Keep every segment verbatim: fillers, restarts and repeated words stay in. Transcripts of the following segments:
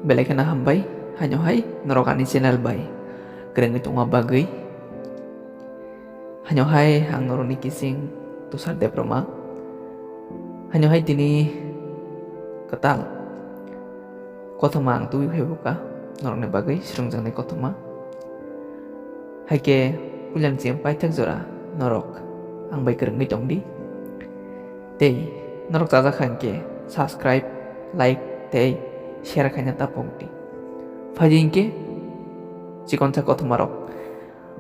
Belai kheno hambai, haino hai norok ani channel bai kwrwngwi tongma bagwi. Haino hai ang norokni kising Tushar Debbarma. Haino hai tini kwtal kothoma ang tubui phaibo kha norokni bagwi swrwngjaknai kothoma. Haikhe puilani chini paithak jora norok ang bai kwrwngwi tongdi. Tei norok chajak kha hinkhe subscribe, like tei share khaina ta pokdi. Phaidi hinkhe chikonsa kothomarok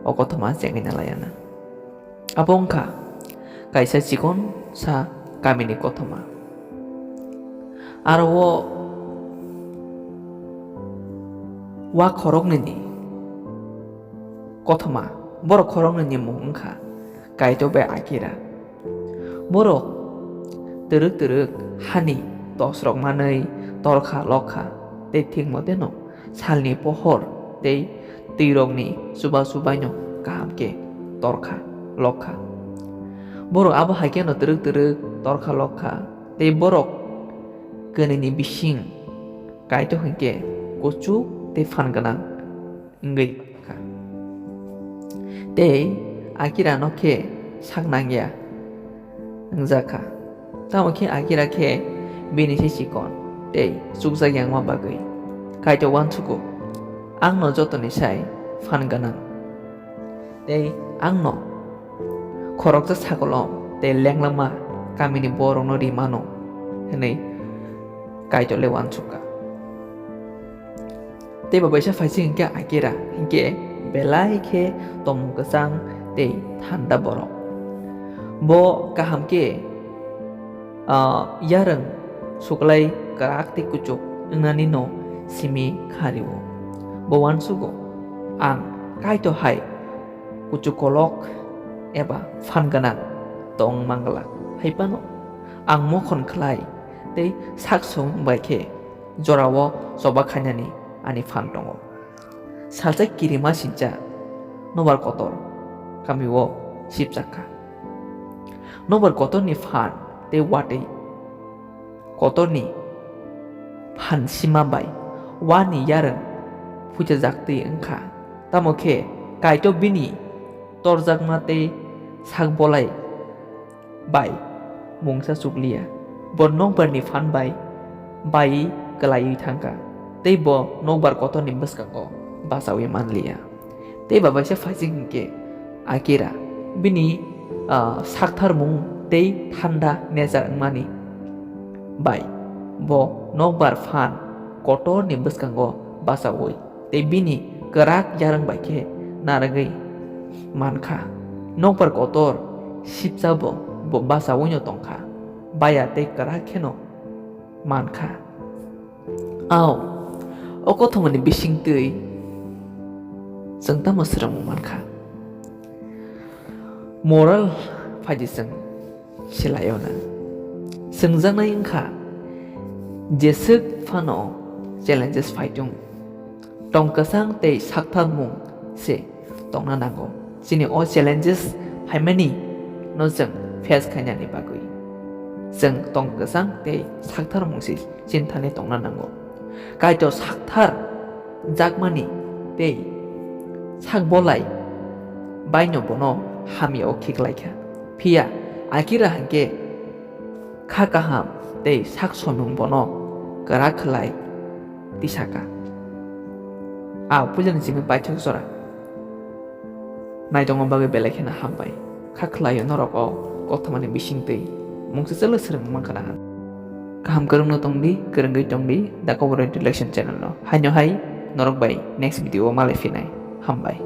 o kothoma chengwi na laiya na. Abo wngkha kaisa chikonsa kamini kothoma. Aro o wa khoroknwini kothoma, borok khoroknwini mung wngkha Kaito bai Akira. Borok twrwk twrwk hani tosrok manwi torkha lokha tei thik moteno salni pohor tei twirokni chuba chubaino kaham khe torkha lokha. Borok abo hai kheno twrwk twrwk torkha lokha tei borok kwnwini bising Kaito hinkhe kuchuk tei phan gwnang wngwi kha. Tei Akira no khe sak nangya wngjak kha. Tamo khe Akira khe bini se chikon tei chukjak yangma bagwi Kaito uansugo, "Ang no jotoni sai phan gwnang tei ang no khoroksa sagolom tei lenglama kamini borokno ri mano," hwnwi Kaito le uansuk kha. Tei bo baisa phaising hinkhe Akira hinkhe belai khe tongmung kwchang tei thanda borok. Bo kaham khe, ah, yarwng suklai kwrak tei kuchuk wngnani no simi kha rio. Bo uansugo, "Ang Kaito hai kuchuk kolok eba phan gwnang tong manglak. Hai phano ang mokhon khlai tei sak song bai khe jorao choba khainani ani phan tongo. Salsa kirima sincha nokbar kotor kamio sipchak kha. Nokbar kotorni phan tei watwi kotorni phan sima bai wani yarwng phuichajaktwi wngkha. Tamo khe Kaito bini torjakma tei sak bolai bai mungsa chukliya. Bo nokbarni phan bai baiwi kwlaiwi thangkha, tei bo nokbar kotorni bwskango bachaui manliya." Tei ba baisa phaising hinkhe Akira bini, ah, saktharmung tei thanda nature wngmani bai bo nokbar phan kotorni bwskango bachaui tei bini kwrak yarwng bai khe narwgwi mankha. Nokbar kotor sipcha bo, bo bachaui no tongkha, baya tei kwrak kheno mankha. Ao, o kothomani bisingtwi chwng tamo swrwngmung mankha? Moral phaidi chwng silaio na. Swngjaknai wngkha, jeswk phano challenges phaitung, tong kwchang tei saktharmung se tongna nango. Chini o challenges phaimani no chwng face khainani bagwi chwng tong kwchang tei saktharmung se chini thani tongna nango. Kaitor sakthar jakmani tei sak bolai baino bono hamya o khiklaikha. Phiya Akira hinkhe kha kaham tei sak somung bono kwrak khlai tisaka. A puilani simi paithak jora. Naitongma bagwi belai kheno hambai. Kha khlaio norok o kothomani bisingtwi mungsa chwla swrwng mankha na. Kaham kwrwngno tongdi, kwrwngwi tongdi, The Cover Introduction channel no. Haino hai norok bai next video o malai phinai. Hambai.